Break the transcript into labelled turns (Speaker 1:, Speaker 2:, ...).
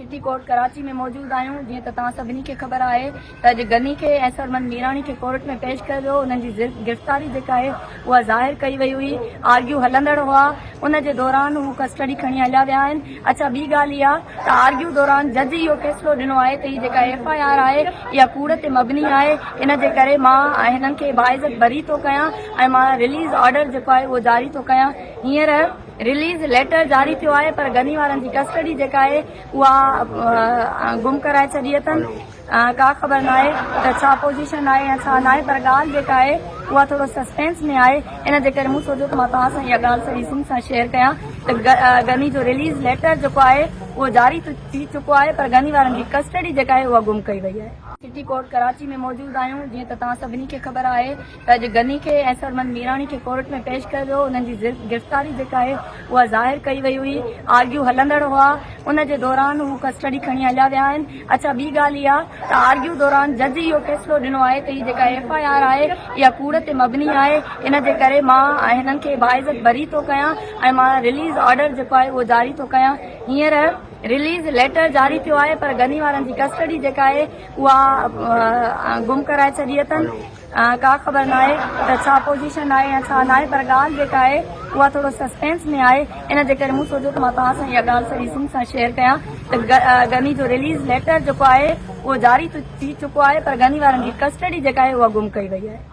Speaker 1: City court Karachi ۾ موجود آهيون جيئن ته توهان سڀني کي خبر آهي ته اڄ غني کي ۽ سرمد ميراڻي کي ڪورٽ ۾ پيش ڪيو ويو انهن جي گرفتاري جيڪا آهي اها ظاهر ڪئي وئي هئي آرگيو هلندڙ هئا ان جي دوران هو ڪسٽڊي کڻي هليا ويا آهن اڇا ٻي ڳالهه اها ته آرگيو دوران جج اهو فيصلو ڏنو آهي ته هي جيڪا ايف I R آهي اها ڪوڙ تي مبني آهي ان جي ڪري مان هنن کي باعزت بري ٿو ڪيان ۽ مان رليز آرڊر جيڪو آهي اهو جاري ٿو ڪيان هينئر رليز ليٽر جاري ٿيو آهي پر غني وارن جي ڪسٽڊي جيڪا آهي اها گم ڪرائي ڇڏي اٿن ڪا خبر ناهي ته ڇا پوزيشن آهي يا ڇا ناهي پر ڳالهه جيڪا آهي اها ٿورو سسپينس ۾ آهي ان جي ڪري مون سوچيو ته مان توهان سان اها ڳالهه سڄي سنڌ سان شيئر ڪيان ته غني جو رليز ليٽر جيڪو آهي اهو جاري ٿي چڪو آهي پر غني وارن جي ڪسٽڊي جيڪا آهي اها گم ڪئي وئي آهي. سٽي ڪورٽ ڪراچي ۾ موجود آهيون جيئن ته توهان سڀني کي خبر آهي ته اڄ غني کي ۽ سرمد ميراڻي کي ڪورٽ ۾ پيش ڪيو ويو انهن جي گرفتاري جيڪا آهي اها ظاهر ڪئي وئي هئي آرگيو هلندڙ هئا ان جي دوران هو ڪسٽڊي کڻي هليا ويا آهن اڇا ٻي ڳالهه اها ته آرگيو دوران جج اهو فيصلو ڏنو آهي ته هي جيڪا ايف I R آهي اها ڪوڙ تي مبني آهي ان جي ڪري مان هنن کي باعزت بري ٿو ڪيان ۽ مان رليز آرڊر جيڪو آهي اهو جاري ٿو ڪيان هينئر رليز ليٽر جاري ٿيو آهي پر غني وارن جي ڪسٽڊي جيڪا آهي اها گم ڪرائي ڇڏي اٿن ڪا خبر ناهي ته ڇا پوزيشن آهي يا ڇا ناهي پر ڳالهه جيڪا آهي اها ٿورو سسپينس ۾ آهي ان جي ڪري مون سوچيو ته مان توهان سان اها ڳالهه سڄي سنڌ سان شيئر ڪيان ته غني جو رليز ليٽر جيڪو آهي اهو جاري ٿي چڪو آهي پر غني وارن جي ڪسٽڊي جيڪا آهي اها گم ڪئي وئي آهي.